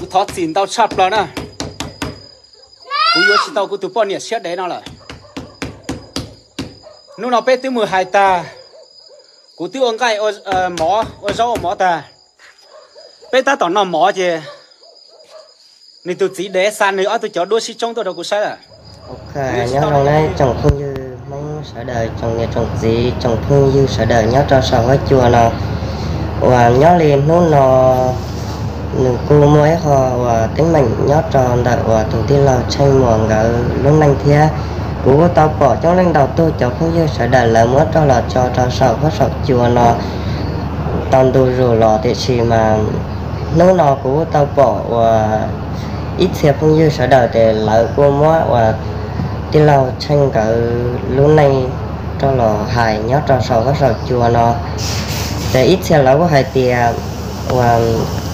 Thov txim ntau tshaj plaws na, kuv yuav tsis tau kuv tus poj niam siab dev no lawm. Hnub no peb twb mus hais tag, kuv twb ua nqaij mov, ua zaub ua mov tag, peb tab tom noj mov ces nws tus txiv dev xa nws ob tug cov duab sib tsoob tuaj rau kuv saib lawm. Nyob zoo na tsoom phooj ywg Hmoob sawv daws, tsoom niam tsoom txiv, tsoom phooj ywg sawv daws nyob rau saum huab cua no, uas nyob li hnub no nws kuj muaj ib qho uas teeb meem nyob rau ntawm uas tus tij laug Tsheej Muas nkawd lub neej thiab. Kuv tau pom coob leej ntau tug cov phooj ywg sawv daws lawv muab rov los tso rau saum huab saum cua no tau ntu zus los, tiam sis mas hnub no kuv tau pom uas ib txhia phooj ywg sawv daws ces lawv kuj muab uas tij laug Tsheej nkawd lub neej rov los hais nyob rau saum huab saum cua no. Ces ib txhia lawv kuj hais tias uas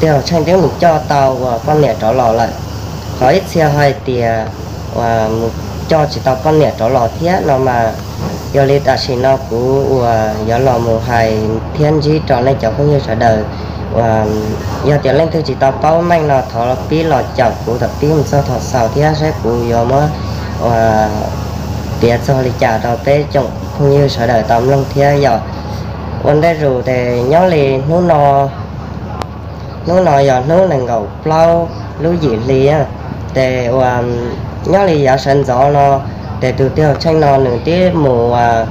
tij laug Tsheej twb mus coj tau uas poj niam rov los lawm, ho ib txhia hais tias uas mus coj tsis tau poj niam rov los thiab no mas. Yog li tam sim no kuv uas yuav los mus hais thiab ntsib rau nej cov phooj ywg sawv daws, uas yog tias leej twg tsis tau paub meej no thov pib los caum kuv thaum pib mus txog thaum xaus thiab saib kuv yuav muab uas piav txog li cas rau peb tsoom phooj ywg sawv daws tau mloog thiab yom. Ua ntej zus ces nyob li hnub no, hnub no yog hnub nees nkaum plaub lub yim hli, ces uas nyob li yav sawv ntxov no ces tus tij laug Tsheej no nws twb mus uas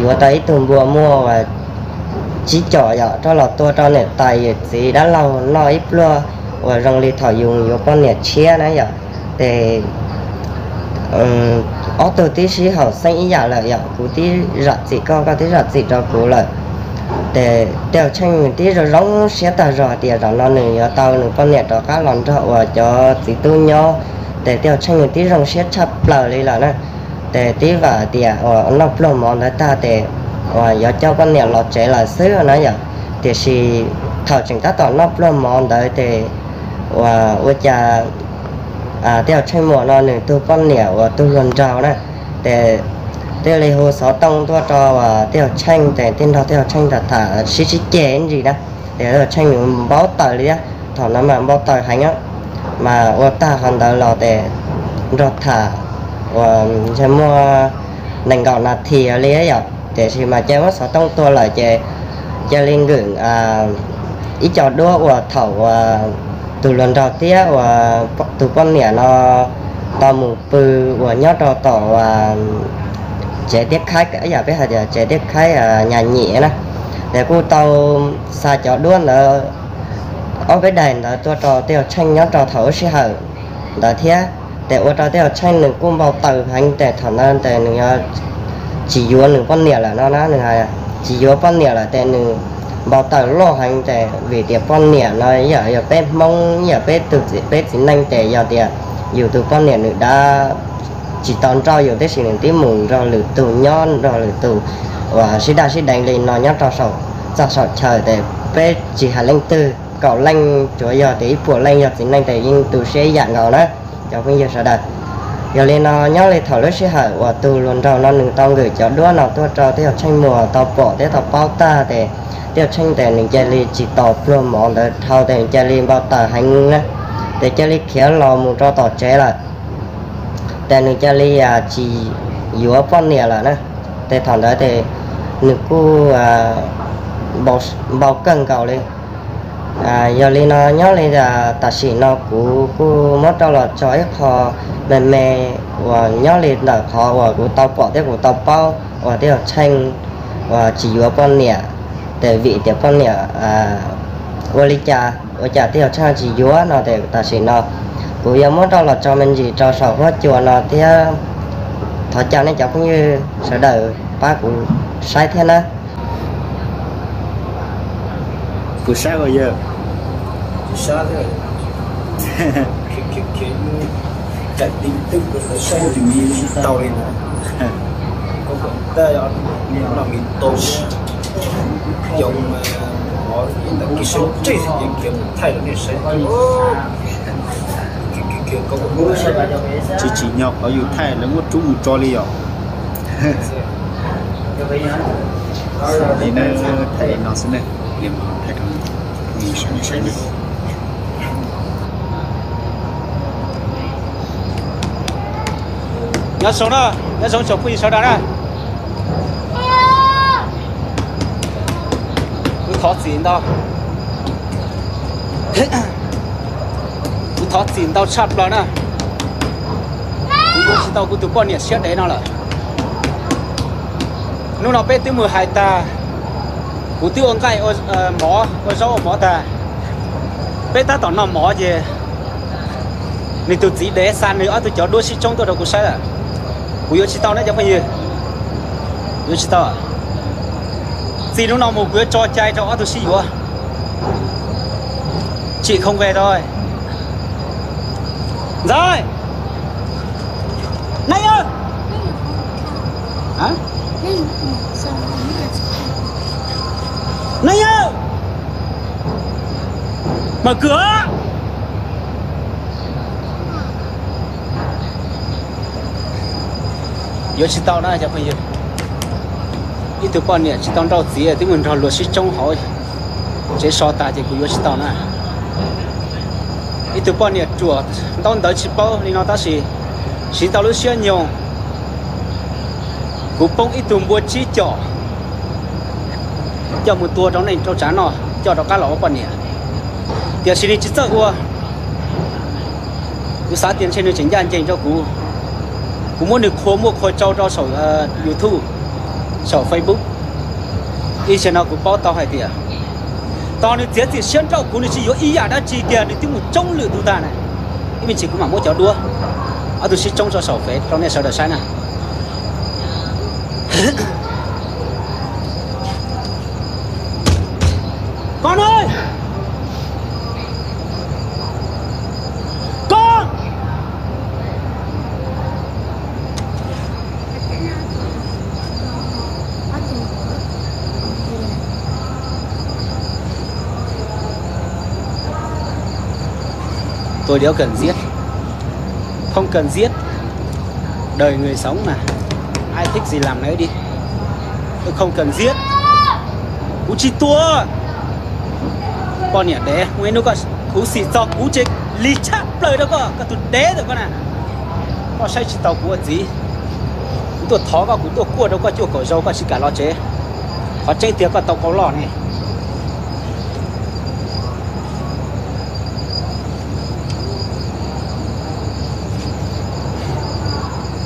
yuav tau ib tug npua muaj uas tsib com yom, rov los tua rau niam tais yawm txiv dab laug noj ib pluag uas zoo li thaum yus yuav poj niam tshiab na yom. Ces ob tug tib sib haum xeeb ib yam lawm yom, kuv tib zam txim koj, koj tib zam txim rau kuv lawm. Ces tij laug Tsheej nws tib zoo zoo siab tag zog tias zaum no nws yuav tau nws poj niam rov qab los nrog uas cov txiv tub nyob. Ces tij laug Tsheej nws tib zoo siab tshaj plaws li lawm na. Ces tib vam tias uas noj pluag mov ntawd tag ces uas yuav coj poj niam los tsev lawm xwb na yom. Tiam sis thaum tseem tab tom noj pluag mov ntawd ces uas ua cas tij laug Tsheej Muas no nws tus poj niam uas tus hluas nraug na, ces thiaj li hu xov tooj tuaj rau uas tij laug Tsheej, ces thiaj nrog tij laug Tsheej tham tham sib sib ceg ib ntsis na. Ces tij laug Tsheej nws npau taws li thiab, thaum no mas npau taws heev, mas ua tag qhov ntawd los ces nrog tham uas ntshe muaj nees nkaum nas this li yom, tiam sis mas cia muab xov tooj tua lawm ces cia li nkwm ib co duab uas thaum uas tus hluas nraug thiab uas tus poj niam no tau mus pw uas nyob rau tom tsev tiab khaib, yam peb hais tias tsev tiab khaib nyas nyim na. Ces kuj tau xa cov duab ntawd ob peb daim ntawd tuaj rau tij laug Tsheej nyob rau thaum lub sij hawm ntawd thiab. Ces ua rau tij laug Tsheej nws kuj npau taws heev, ces thaum ntawd ces nws tsis yuav nws poj niam lawm no na, nws hais tsis yuav poj niam lawm ces nws npau taws loj heev, ces vim tias poj niam no yam yog peb Hmoob, yam peb tug txiv, peb txiv neej ces yog tias yus tus poj niam nws dab tsis tau nrauj yus tib si, nws twb mus nrog lwm tus nyob, nrog lwm tus uas sib daj sib deev li no nyob rau saum txaj saum chaw, ces peb tsis hais leej twg, kaum leej tsuav yog tias ib puas leej yog txiv neej ces yeej tu siab ib yam nkaus na, cov phooj ywg sawv daws. Yog li no nyob li thaum lub sij hawm uas tus hluas nraug no nws tau nkwm cov duab no tuaj rau tij laug Tsheej Muas tau pom thiab tau paub tag ces tij laug Tsheej ces nws cia li tsis tos pluag mov ntawd dhau ces nws cia li npau taws heev na, ces cia li khiav los mus rau tom tsev lawm. Ces nws cia li tsis yuav poj niam lawm na. Ces thaum ntawd ces nws kuj npau kawg nkaus li. Yog li no nyob li tam sim no kuv kuj muab rau los tso ib qho me me uas nyob li ntawm qhov uas kuv tau pom thiab kuv tau paub uas tij laug Tsheej uas tsis yuav poj niam, ces vim tias poj niam ua li cas ua cas tij laug Tsheej tsis yuav no ces tam sim no kuv yuav muab rau los tso me ntsis rau saum huab cua no thiab thov caw nej cov phooj ywg sawv daws pab kuv saib thiab na. Kuv saib ua yawg. Tau li ntawd. Tsis tsim nyog qhov yus thaij lawv muab rub mus tso li os. Li no thaij li no xwb ne, li no thaij rau nej sawv daws saib ne. Nyob zoo na, nyob zoo tsoom phooj ywg sawv daws na. Kuv thov txim ntau, kuv thov txim ntau tshaj plaws na. Kuv yuav tsis tau kuv tus poj niam siab dev no lawm. Hnub no peb twb mus hais tag, kuv twb ua nqaij mov, ua zaub ua mov tag, peb tab tom noj mov ces nws tus txiv dev xa nws ob tug cov duab sib tsoob tuaj rau kuv saib lawm. Kuv yuav tsis tau na cov phooj ywg, yuav tsis tau. Txij hnub no mus kuv yuav tso cai rau ob tug sib yuav. Chim không về thôi. Ntxawm, nai yawg, nai yawg, mở cửa. Yuav tsis tau na cov phooj ywg. Ib tug poj niam tsis tau nrauj txiv twb mus nrog luag sib tsoob hauv tsev so tas ces kuv yuav tsis tau na. Ib tug poj niam ruam ntaub ntawv tsis paub li no tab sis siv tau lub siab nyoog, kuv poob ib tug npua tsib com coj mus tua rau neej rau tsav noj coj rov qab los ua poj niam, tiam sis nws tsis txawj ua. Kuv xav tias ntshe nws tseem ncaj ncees rau kuv. Kuv muab nws qhua muaj qhua tsau rau saum YouTube, saum Facebook. Ib zaug no kuv paub tau hais tias tos nws txiav txim siab nrauj kuv, nws tsis yuav ib yam dab tsi kiag, nws twb mus tsoob lwm tus tag na. Ib me ntsis kuv mam muab cov duab ob tug sib tsoob tso saum Fev rau nej sawv daws saib na. Con ơi! Con! Tôi đéo cần giết. Không cần giết. Đời người sống mà, ai thích gì làm nấy đi. Tôi không cần giết. Kuv tsis tua. Poj niam dev, hnub no koj khuv xim txog kuv ces lig tshaj plaws rau koj, koj tus dev ntawm koj na. Koj saib tsis taus kuv ua txiv. Kuv tuaj thov koj, kuv tuaj kuaj rau koj cuaj kaum zaus koj tsis kam los tsev. Qhov tseeb tiag koj tau qau loj ne.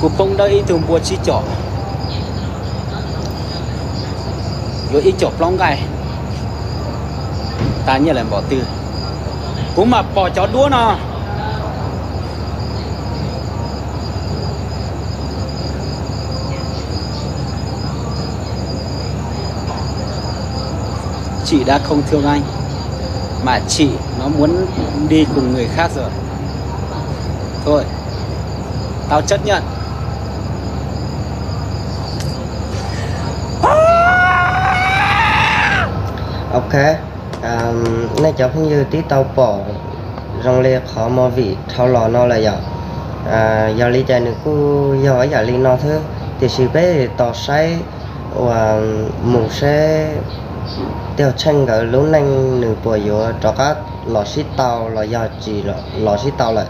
Kuv poob dawb ib tug npua tsib com, yuav ib com plaub nqaij, tas nyiaj lawm npaum twg. Kuv mam pom cov duab no. Chim đá không thương anh, mà chim nó muốn đi cùng người khác rồi. Thôi, tao chấp nhận. Ok, nej cov phooj ywg twb tau pom zoo li qhov movie dhau los no lawm yom. Yog li cas nws kuj yog ib yam li no xwb, tiam sis peb tos saib uas mus seb Tiag Tsheej nkawd lub neej nws puas yuav rov qab los sib tau los yog tsis los sib tau lawm,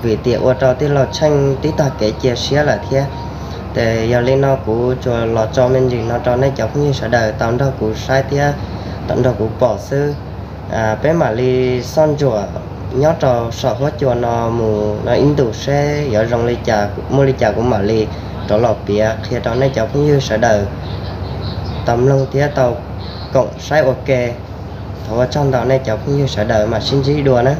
vim tias ua rau Tiag Tsheej tib tag kev cia siab lawm thiab. Ces yog li no kuv tsuas los tso me ntsis no rau nej cov phooj ywg sawv daws tau nrog kuv saib thiab tau nrog kuv pom xwb. Peb mam li soj ntsuam nyob rau saum huab cua no mus no ib ntus seb yuav zoo li cas, muaj li cas kuv mam li rov los piav qhia rau nej cov phooj ywg sawv daws tau mloog thiab tau koom saib ua ke. Thov ua tsaug ntau nej cov phooj ywg sawv daws, mam sib ntsib dua na.